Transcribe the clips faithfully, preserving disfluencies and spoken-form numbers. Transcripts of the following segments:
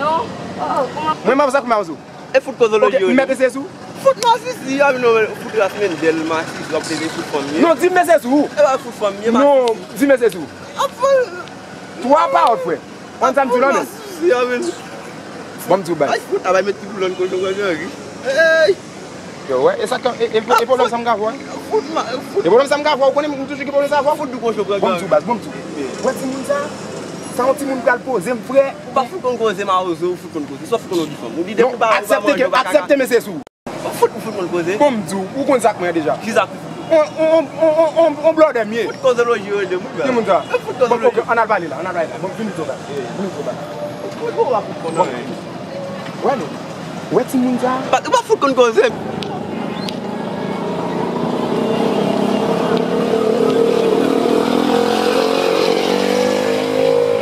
Non. Mwen m ap sa kou mawozo. E fout kozoloji yo. M mèt eseye sou. Fout masisi a, non, fout ras Mendel, masisi, w ap leve fout fanm ye. Non, di m eseye sou. E pa fout fanm ye, masisi. Non, di m eseye sou. Twa pawòl, frè. Konn sa m di w la, men. Masisi a, men. Bon, m di w baz. Ay, fout, a bay met ti boulòn kochon, kochon, ri. Ey! Yo, wè, e sa k, e, e, e pwoblèm sa m ka fè, wè. Fout ma, fout. E pwoblèm sa m ka fè, ou konnen m toujou gen pwoblèm sa fè. Fout di kochon pran. Bon, m di w baz, bon, m di w. Wè timoun sa, sa yon timoun pral poze m, frè. Ou pa fout konn koze, mawozo, ou fout konn koze. Sa w fout konn di fanm. Ou di depi ou pa, ou pa manje, ou pa kaka. Aksepte, mesye sou. Ou fout, ou fout konn koze. Bon, m di w, ou konn sa k mwen deja. Kisa k ou fout? On, on, on blòdè m ye. Fout kozoloji yo de moun, timoun sa. Fout kozoloji. Bon, ok, ann al pale la, ann al pale la. Bon, vini di w baz. Vini di w baz. Ou, ou pa fout konn anyen. Wè nou. Wè timoun sa. Pa, ou pa fout konn koze.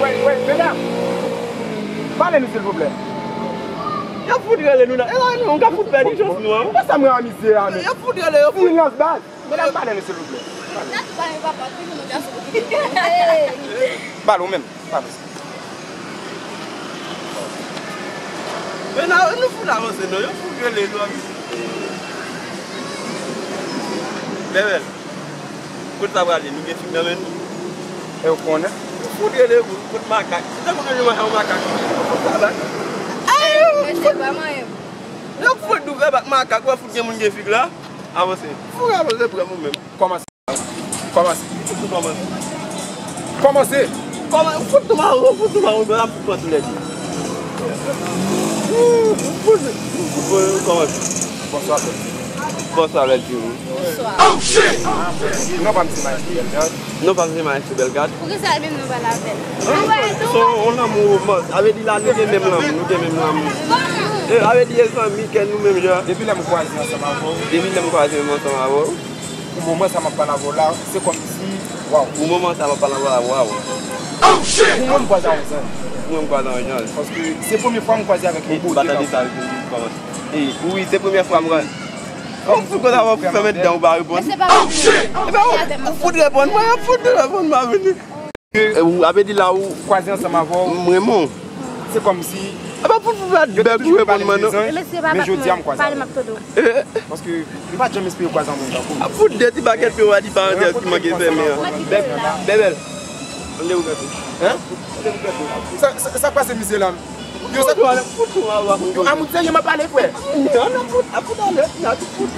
Wè, wè, medam. Pale nou, silvouplè. Y ap fout rele nou la. E la, nou ka fout pèdi chans nou an. Wè sa mwen an mizè a, men. Y ap fout rele, yo fout. Silans baz. Medam, pale nou, silvouplè. Pale. Pale, ou menm. Pale. Men la, nou fout avanse non, yo fout rele nou an. Bèbèl, kote sa prale? Nou gen fig nan men nou. E ou konnen? Nou fout rele, kote makak? Se tankou nou manyen yon makak. Fout sa bak. Mesye, pa manyen m. Yo fout nou fè bak makak, wè fout gen moun gen fig la. Avanse. Fout avanse, pran ou menm. Kòmanse. Kòmanse. Kòmanse. Kòmanse. Kòman-, fout tou mawon, fout tou mawon, bèl ap pran tou lèdi. Fout, fout, fout, kòmanse. Bonswa, bèl. Bonswa, bèl timoun. Bonswa. Non pa m se Maestro Bellegarde. Non pa m se Maestro Bellegarde. Poukisa l menm nou pa l avè l? Se yon lanmou, sa vle di la, nou gen menm lanmou, nou gen menm lanmou. E, sa vle di, e zanmi, kè nou menm jan. Depi lè m kwaze ansanm avè w. Depi lè m kwaze ansanm avè w. Pou moman sa m ap pale avè w la, se kòmsi, waw. Pou moman sa m ap pale avè w la, waw. Pou mwen, m kwaze avè w, zanj. Pou mwen, m kwaze avè w, zanj. Paske se premye fwa m kwaze avèk yon bote tankou sa. E, wi, se premye fwa m kwaze. Ou fout konn sa, w ap fèmen dan, ou pa reponn. Ebyen, ou fout reponn, mwen, ou fout reponn, m a vini. E, ou, sa vle di la ou kwaze ansanm avè w. M renmen w. Se kòmsi. Apa pou, pou bat bèk ou reponn mwen non. Mesye, pa bat mwen, pale m ap tande w. Paske m pa t janm espere kwaze yon moun tankou w. Ap fout de ti pakèt pye w a di parantèz ki manke fèmen an. Bèbèl. Bèbèl. Ann de ou gade. Hein? Sa, sa, sa k pase misye la? Yo, sa. Yo, a moun serye m ap pale, frè. Nan, nan, fout, ap fout ale, nan, fout.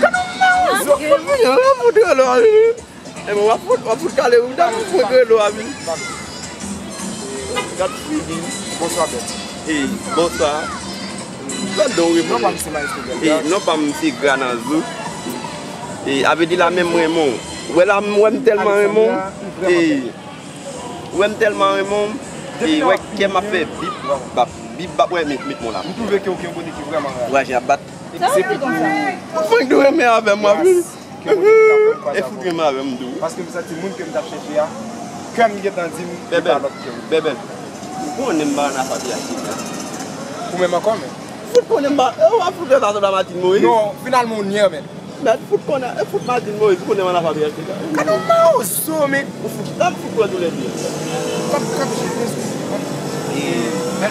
Gade yon mawozo. Fout, fout, fout, fout, fout, fout. Ebyen, w ap fout, w ap fout kale, ou ta fout rele w a vini. Gad figi. Bonswa, bèl. E, bonswa. Gad don reponn. Non pa m se Maestro Bellegarde. E, non pa m se Granazou. E, sa vle di la menm renmen w. Wè la, m wè m tèlman renmen w. E, wè m tèlman renmen w. E, wè kè m ap fè bip, bap. Li p ap wè met, met mwen la. M twouve ke w gen yon bonè ki vrèman raz. Kouraje ap bat. Se pou ou. Ou fenk dwe renmen avè m, w ap vin. Ke w te ka fè m kwaze avè w. E fout renmen avè m tou. Paske m santi moun ke m t ap chèche a, kè m gentan di m li pa lòt ke ou. Bèbèn, ou konnen m pa nan afè piyaj tèt la. Ou menm ankò, men. Fout konnen m pa, e w ap fout fè sa sou Lamartine Moïse. Non, finalman ou nyè, men. Mèt fout konnen, e fout Martine Moïse, ou konnen m pa nan afè piyaj tèt la. Gade yon mawozo, men. Ou fout, m fout pran tou lè de. Kap, kap, jis. E,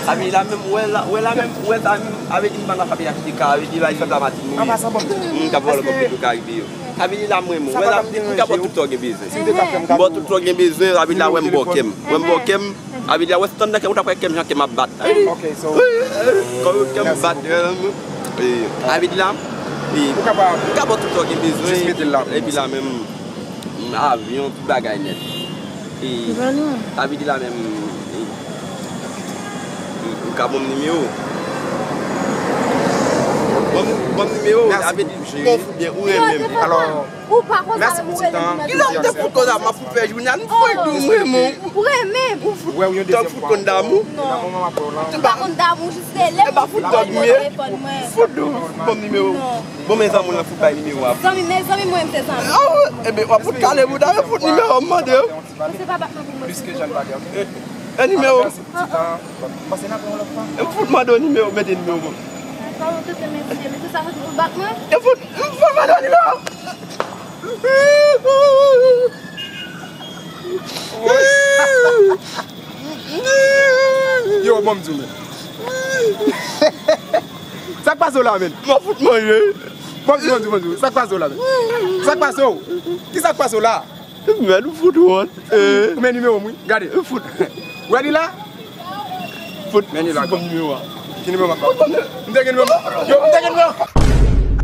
Abila menm, wè la, wè la menm, wè sa menm, avè di m pa nan afè piyaj tèt la, avè di la, li fè Lamartine Moïse. An pasan, bon. M ka vòlè kòb peyi Karibe yo. Sa vle di la mwen, mwen, m ka ba w tout sa w gen bezwen. M ba w tout sa w gen bezwen, sa vle di la wè m bò kè m. Wè m bò kè m, sa vle di la wè se tann nan kè m ou t ap wè kè m jan kè m ap bat. Wi, kòm kè m bat, sa vle di la, wi, m ka ba w tout sa w gen bezwen, epi la menm, avyon, tout bagay nèt. E, sa vle di la menm, e, ou ka ban m nimewo. Ban m, ban m nimewo, sa vle di, bon, fout byen, ou renmen m. Alò, ou pa konn sa, mèsi pou ti tan. Kilè w te fout konn sa, m ap fout fè jounen, m fout di w renmen w. Ou renmen m. Ou fout, tank fout konn damou. Non. Ou pa konn damou, jis rele m, ou fout ban m nimewo. Fout di w, ban m nimewo. Bon, men zanmi w lan fout bay nimewo a. Zanmi, men zanmi mwen, se zanmi. Enben, w ap fout kale bouda, men fout nimewo, m mande w. Plis ke jan l pale, ok? E, e nimewo. Mèsi pou ti tan. Bon, pase n ap wè yon lòt fwa. E fout mande w nimewo, mete nimewo. Kòman w te fè mèsi, mèsi sa, se pou bat mwen? E fout, fout mande w nimewo. Yo, bon, m di w, men. Sa k pase w la, men? M ap fout manje. Bon, m di w, bon, m di w, bon, m di w, sa k pase w la, men? Sa k pase w? Kisa k pase w la? Mèd, ou fout wont. Ou men nimewo m, wi. Gade. Ou fout. Wè li la? Fout. Men li la. Fout ban m nimewo a. Ki nimewo m ap ba w? M te gen nimewo. Yo, m te gen nimewo.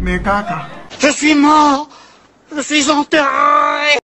Men kaka. Je suis mort. Je suis enterré.